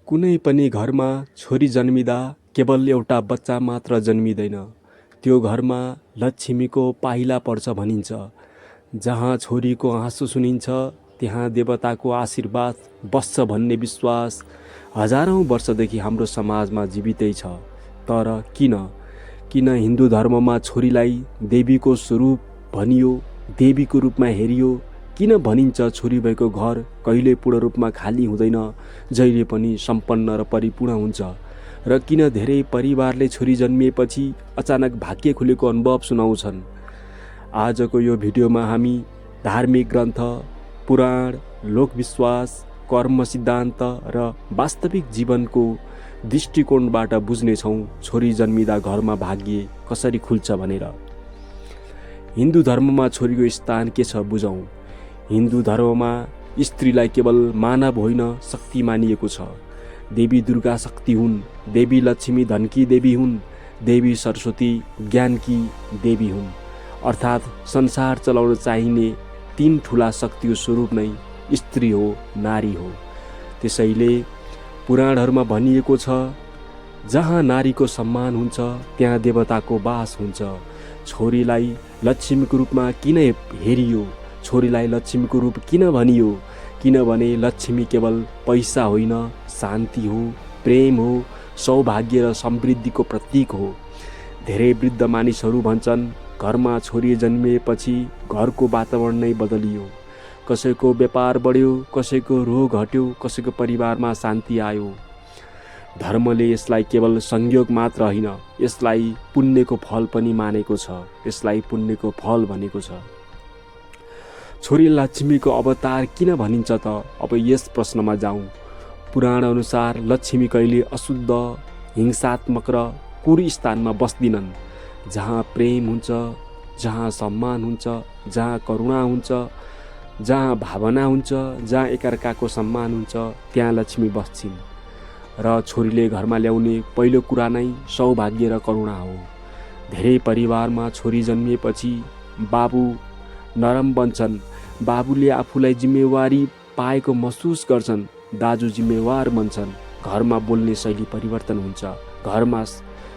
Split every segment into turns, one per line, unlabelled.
कुनै पनि घरमा छोरी जन्मिँदा केवल एउटा बच्चा मात्र जन्मिँदैन, त्यो घरमा लक्ष्मीको पाइला पर्छ भनिन्छ। जहाँ छोरीको हाँसो सुनिन्छ त्यहाँ देवताको आशीर्वाद बस्छ भन्ने विश्वास हजारौं वर्षदेखि हाम्रो समाजमा जीवितै छ। तर किन हिन्दू धर्ममा छोरीलाई देवीको स्वरूप भनियो, देवीको रूपमा हेरियो? किन भनिन्छ छोरी भएको घर कहिले पूर्ण रूपमा खाली हुँदैन, जहिले पनि सम्पन्न र परिपूर्ण हुन्छ? र किन धेरै परिवारले छोरी जन्मिएपछि अचानक भाग्य खुलेको अनुभव सुनाउँछन्? आजको यो भिडियोमा हामी धार्मिक ग्रन्थ, पुराण, लोकविश्वास, कर्म सिद्धान्त र वास्तविक जीवनको दृष्टिकोणबाट बुझ्नेछौँ छोरी जन्मिँदा घरमा भाग्य कसरी खुल्छ भनेर। हिन्दू धर्ममा छोरीको स्थान के छ बुझौँ। हिन्दू धर्ममा स्त्रीलाई केवल मानव होइन, शक्ति मानिएको छ। देवी दुर्गा शक्ति हुन्, देवी लक्ष्मी धनकी देवी हुन्, देवी सरस्वती ज्ञानकी देवी हुन्। अर्थात् संसार चलाउन चाहिने तीन ठुला शक्तिको स्वरूप नै स्त्री हो, नारी हो। त्यसैले पुराणहरूमा भनिएको छ, जहाँ नारीको सम्मान हुन्छ त्यहाँ देवताको वास हुन्छ। छोरीलाई लक्ष्मीको रूपमा किन हेरियो? छोरीलाई लक्ष्मीको रूप किन भनियो? किनभने लक्ष्मी केवल पैसा होइन, शान्ति हो, प्रेम हो, सौभाग्य र समृद्धिको प्रतीक हो। धेरै वृद्ध मानिसहरू भन्छन्, घरमा छोरी जन्मिएपछि घरको वातावरण नै बदलियो। कसैको व्यापार बढ्यो, कसैको रोग हट्यो, कसैको परिवारमा शान्ति आयो। धर्मले यसलाई केवल संयोग मात्र होइन, यसलाई पुण्यको फल पनि मानेको छ। यसलाई पुण्यको फल भनेको छ। छोरी लक्ष्मीको अवतार किन भनिन्छ त? अब यस प्रश्नमा जाउँ। पुराण अनुसार लक्ष्मी कहिले अशुद्ध, हिंसात्मक र कुरी स्थानमा बस्दिनन्। जहाँ प्रेम हुन्छ, जहाँ सम्मान हुन्छ, जहाँ करुणा हुन्छ, जहाँ भावना हुन्छ, जहाँ एकअर्काको सम्मान हुन्छ, त्यहाँ लक्ष्मी बस्छिन्। र छोरीले घरमा ल्याउने पहिलो कुरा नै सौभाग्य र करुणा हो। धेरै परिवारमा छोरी जन्मिएपछि बाबु नरम बन्छन्। बाबुले आफूलाई जिम्मेवारी पाएको महसुस गर्छन्। दाजु जिम्मेवार बन्छन्। घरमा बोल्ने शैली परिवर्तन हुन्छ। घरमा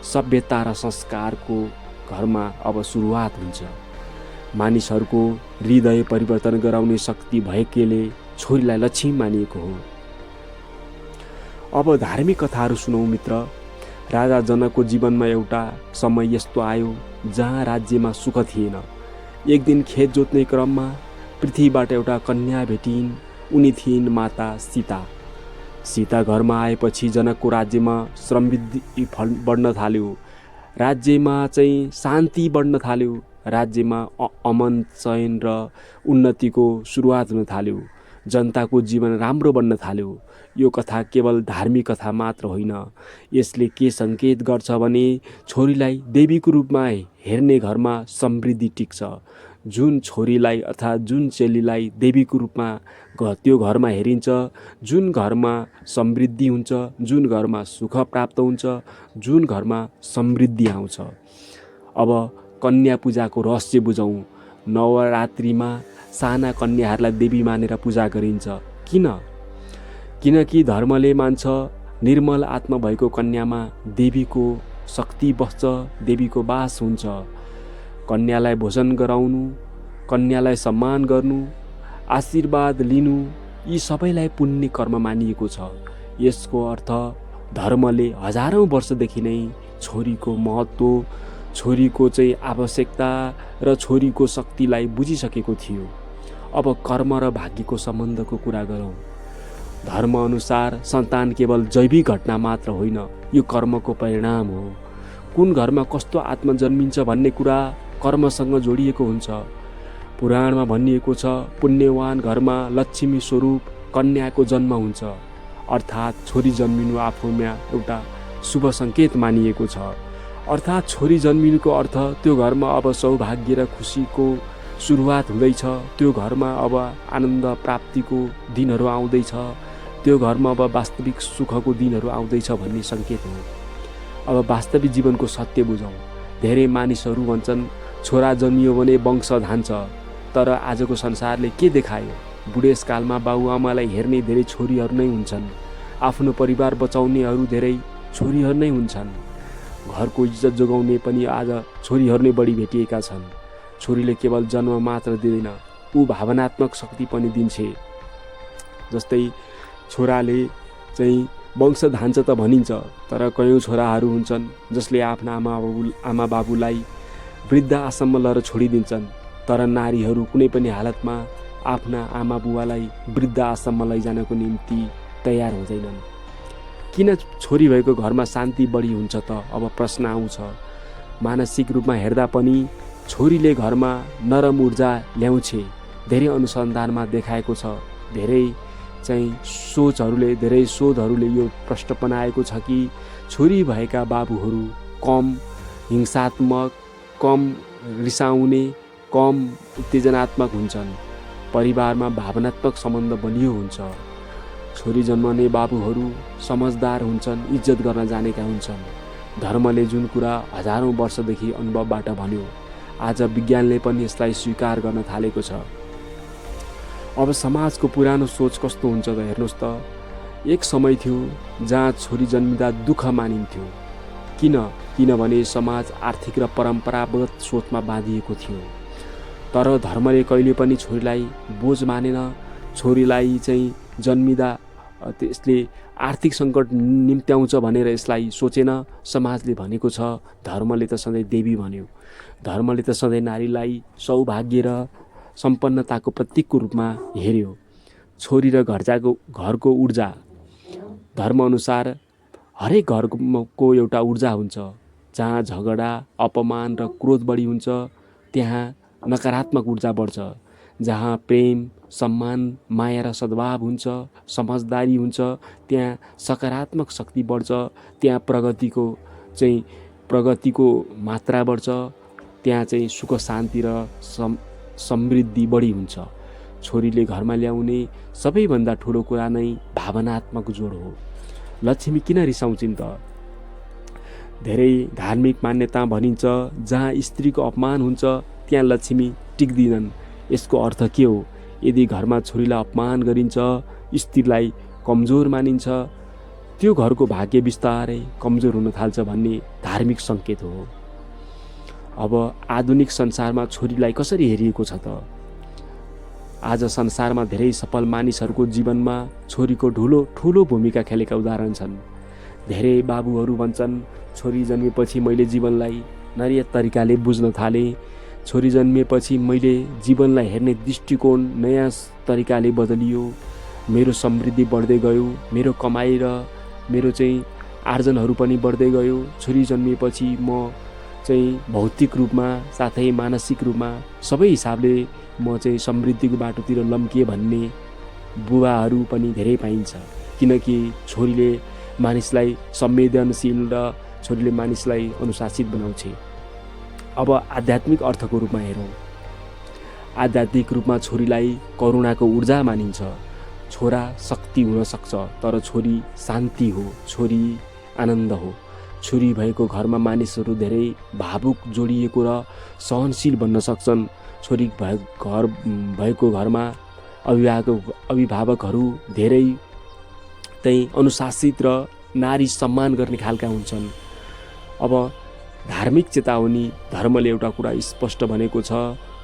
सभ्यता र संस्कारको घरमा अब सुरुवात हुन्छ। मानिसहरूको हृदय परिवर्तन गराउने शक्ति भएकोले छोरीलाई लक्ष्मी मानिएको हो। अब धार्मिक कथाहरू सुनौ मित्र। राजा जनकको जीवनमा एउटा समय यस्तो आयो जहाँ राज्यमा सुख थिएन। एक दिन खेत जोत्ने क्रममा पृथ्वीबाट एउटा कन्या भेटिन्। उनी थिइन् माता सीता। सीता घरमा आएपछि जनकको राज्यमा समृद्धि बढ्न थाल्यो। राज्यमा चाहिँ शान्ति बढ्न थाल्यो। राज्यमा अमन, चयन र उन्नतिको सुरुवात हुन थाल्यो। जनताको जीवन राम्रो बन्न थाल्यो। यो कथा केवल धार्मिक कथा मात्र होइन। यसले के सङ्केत गर्छ भने छोरीलाई देवीको रूपमा हेर्ने घरमा समृद्धि टिक्छ। जुन छोरीलाई अर्थात् जुन चेलीलाई देवीको रूपमा त्यो घरमा हेरिन्छ, जुन घरमा समृद्धि हुन्छ, जुन घरमा सुख प्राप्त हुन्छ, जुन घरमा समृद्धि आउँछ। अब कन्या पूजाको रहस्य बुझौँ। नवरात्रिमा साना कन्याहरूलाई देवी मानेर पूजा गरिन्छ। किनकि धर्मले मान्छ निर्मल आत्मा भएको कन्यामा देवीको शक्ति बस्छ, देवीको वास हुन्छ। कन्यालाई भोजन गराउनु, कन्यालाई सम्मान गर्नु, आशीर्वाद लिनु, यी सबैलाई पुण्य कर्म मानिएको छ। यसको अर्थ धर्मले हजारौं वर्षदेखि नै छोरीको महत्त्व, छोरीको चाहिँ आवश्यकता र छोरीको शक्तिलाई बुझिसकेको थियो। अब कर्म र भाग्यको सम्बन्धको कुरा गरौँ। धर्म अनुसार सन्तान केवल जैविक घटना मात्र होइन, यो कर्मको परिणाम हो। कुन घरमा कस्तो आत्मा जन्मिन्छ भन्ने कुरा कर्मसँग जोडिएको हुन्छ। पुराणमा भनिएको छ, पुण्यवान घरमा लक्ष्मी स्वरूप कन्याको जन्म हुन्छ। अर्थात् छोरी जन्मिनु आफूमा एउटा शुभ सङ्केत मानिएको छ। अर्थात् छोरी जन्मिनुको अर्थ त्यो घरमा अब सौभाग्य र खुसीको सुरुवात हुँदैछ। त्यो घरमा अब आनन्द प्राप्तिको दिनहरू आउँदैछ। त्यो घरमा अब वास्तविक सुखको दिनहरू आउँदैछ भन्ने सङ्केत हो। अब वास्तविक जीवनको सत्य बुझौँ। धेरै मानिसहरू भन्छन् छोरा जन्मियो भने वंश धान्छ। तर आजको संसारले के देखायो? बुढेसकालमा बाबुआमालाई हेर्ने धेरै छोरीहरू नै हुन्छन्। आफ्नो परिवार बचाउनेहरू धेरै छोरीहरू नै हुन्छन्। घरको इज्जत जोगाउने पनि आज छोरीहरू नै बढी भेटिएका छन्। छोरीले केवल जन्म मात्र दिँदैन, ऊ भावनात्मक शक्ति पनि दिन्छे। जस्तै छोराले चाहिँ वंश धान्छ त भनिन्छ, तर कयौँ छोराहरू हुन्छन् जसले आफ्ना आमा बाबुलाई वृद्ध आश्रममा लगेर छोडिदिन्छन्, तर नारीहरू कुनै पनि हालतमा आफ्ना आमा बुवालाई वृद्ध आश्रममा लैजानको निम्ति तयार हुँदैनन्। किन छोरी भएको घरमा शान्ति बढी हुन्छ त? अब प्रश्न आउँछ। मानसिक रूपमा हेर्दा पनि छोरीले घरमा नरम ऊर्जा ल्याउँछे। धेरै अनुसन्धानमा देखाएको छ, धेरै शोधहरूले यो प्रश्न बनाएको छ कि छोरी भएका बाबुहरू कम हिंसात्मक, कम रिसाउने, कम उत्तेजनात्मक हुन्छन्। परिवारमा भावनात्मक सम्बन्ध बलियो हुन्छ। छोरी जन्मने बाबुहरू समझदार हुन्छन्, इज्जत गर्न जानेका हुन्छन्। धर्मले जुन कुरा हजारौँ वर्षदेखि अनुभवबाट भन्यो, आज विज्ञानले पनि यसलाई स्वीकार गर्न थालेको छ। अब समाजको पुरानो सोच कस्तो हुन्छ त हेर्नुहोस् त। एक समय थियो जहाँ छोरी जन्मिँदा दुःख मानिन्थ्यो। किनभने समाज आर्थिक र परम्परागत सोचमा बाँधिएको थियो। तर धर्मले कहिले पनि छोरीलाई बोझ मानेन। छोरीलाई चाहिँ जन्मिँदा त्यसले आर्थिक सङ्कट निम्त्याउँछ भनेर यसलाई सोचेन। समाजले भनेको छ, धर्मले त सधैँ देवी भन्यो। धर्मले त सधैँ नारीलाई सौभाग्य र सम्पन्नताको प्रतीकको रूपमा हेर्यो। छोरी र घरको ऊर्जा धर्मअनुसार हरेक घरको एउटा ऊर्जा हुन्छ। जहाँ झगडा, अपमान र क्रोध बढी हुन्छ, त्यहाँ नकारात्मक ऊर्जा बढ्छ। जहाँ प्रेम, सम्मान, माया र सद्भाव हुन्छ, समझदारी हुन्छ, त्यहाँ सकारात्मक शक्ति बढ्छ। त्यहाँ प्रगतिको मात्रा बढ्छ। त्यहाँ चाहिँ सुख शान्ति र समृद्धि बढी हुन्छ। छोरीले घरमा ल्याउने सबैभन्दा ठुलो कुरा नै भावनात्मक जोड हो। लक्ष्मी किन रिसाउँछिन् त? धेरै धार्मिक मान्यता भनिन्छ, जहाँ स्त्रीको अपमान हुन्छ त्यहाँ लक्ष्मी टिक्दिनन्। यसको अर्थ के हो? यदि घरमा छोरीलाई अपमान गरिन्छ, स्त्रीलाई कमजोर मानिन्छ, त्यो घरको भाग्य बिस्तारै कमजोर हुन थाल्छ भन्ने धार्मिक सङ्केत हो। अब आधुनिक संसारमा छोरीलाई कसरी हेरिएको छ त? आज संसारमा धेरै सफल मानिसहरूको जीवनमा छोरीको ठुलो भूमिका खेलेका उदाहरण छन्। धेरै बाबुहरू भन्छन्, छोरी जन्मेपछि मैले जीवनलाई नयाँ तरिकाले बुझ्न थालेँ। छोरी जन्मेपछि मैले जीवनलाई हेर्ने दृष्टिकोण नयाँ तरिकाले बदलियो। मेरो समृद्धि बढ्दै गयो। मेरो कमाइ र मेरो आर्जनहरू पनि बढ्दै गयो। छोरी जन्मेपछि म भौतिक रूपमा साथै मानसिक रूपमा सबै हिसाबले म समृद्धिको बाटोतिर लम्किए भन्ने बुबाहरू पनि धेरै पाइन्छ। किनकि छोरीले मानिसलाई संवेदनशील र छोरीले मानिसलाई अनुशासित बनाउँछ। अब आध्यात्मिक अर्थको रूपमा हेरौँ। आध्यात्मिक रूपमा छोरीलाई करुणाको ऊर्जा मानिन्छ। छोरा शक्ति हुन सक्छ, तर छोरी शान्ति हो, छोरी आनन्द हो। छोरी भएको घरमा मानिसहरू धेरै भावुक, जोडिएको र सहनशील बन्न सक्छन्। छोरी भएको घरमा अभिभावकहरू धेरै अनुशासित र नारी सम्मान गर्ने खालका हुन्छन्। अब धार्मिक चेतावनी, धर्मले एउटा कुरा स्पष्ट भनेको छ,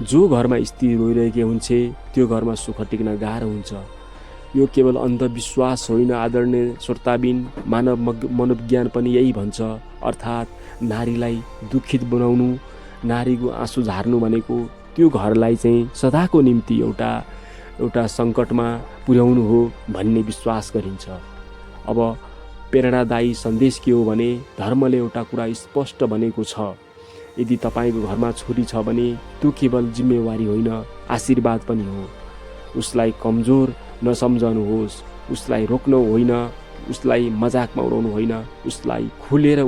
जो घरमा स्त्री रोइरहेकी हुन्छ त्यो घरमा सुख टिक्न गाह्रो हुन्छ। यो केवल अन्धविश्वास होइन आदरणीय श्रोताबिन, मानव मनोविज्ञान पनि यही भन्छ। अर्थात् नारीलाई दुखित बनाउनु, नारीको आँसु झार्नु भनेको त्यो घरलाई सदाको निम्ति एउटा सङ्कटमा पुर्याउनु हो भन्ने विश्वास गरिन्छ। अब प्रेरणादायी सन्देश के हो भने, धर्मले एउटा कुरा स्पष्ट भनेको छ, यदि तपाईँको घरमा छोरी छ भने त्यो केवल जिम्मेवारी होइन, आशीर्वाद पनि हो। उसलाई कमजोर नसम्झनुहोस्, उसलाई रोक्नु होइन, उसलाई मजाकमा उडाउनु होइन, उसलाई खुलेर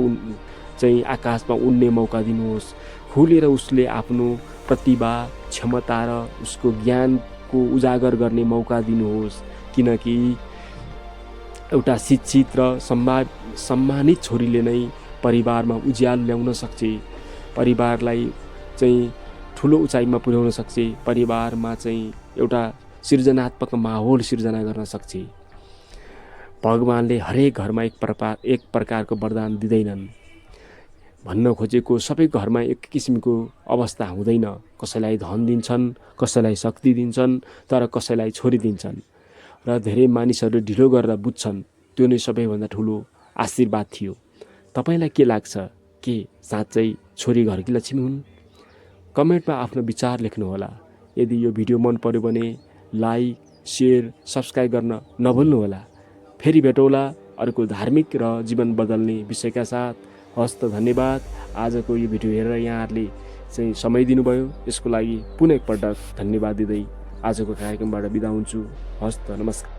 आकाशमा उड्ने मौका दिनुहोस्। खुलेर उसले आफ्नो प्रतिभा, क्षमता र उसको ज्ञानको उजागर गर्ने मौका दिनुहोस्। किनकि एउटा शिक्षित र सम्मानित छोरीले नै परिवारमा उज्यालो ल्याउन सक्छ, परिवारलाई ठुलो उचाइमा पुर्याउन सक्छ, परिवारमा एउटा सृजनात्मक माहौल सिर्जना गर्न सक्छ। भगवानले हरेक घरमा एक प्रकारको वरदान दिँदैनन्। भन्न खोजेको सबै घरमा एक किसिमको अवस्था हुँदैन। कसैलाई धन दिन्छन्, कसैलाई शक्ति दिन्छन्, तर कसैलाई छोरी दिन्छन् र धेरै मानिसहरू ढिलो गरेर बुझ्छन्। त्यो नै सबैभन्दा ठुलो आशीर्वाद थियो। तपाईलाई के लाग्छ? के साँच्चै छोरी घरकी लक्ष्मी हुन्? कमेन्टमा आफ्नो विचार लेख्नुहोला। यदि यो भिडियो मन पर्यो भने लाइक, शेयर, सब्स्क्राइब गर्न नभुल्नुहोला। फेरि भेटौँला अर्को धार्मिक र जीवन बदल्ने विषयका साथ। हस्त धन्यवाद। आजको यो भिडियो हेरेर यहाँहरूले चाहिँ समय दिनुभयो, यसको लागि पुनः एकपटक धन्यवाद दिँदै आजको कार्यक्रमबाट बिदा हुन्छु। हस्त नमस्कार।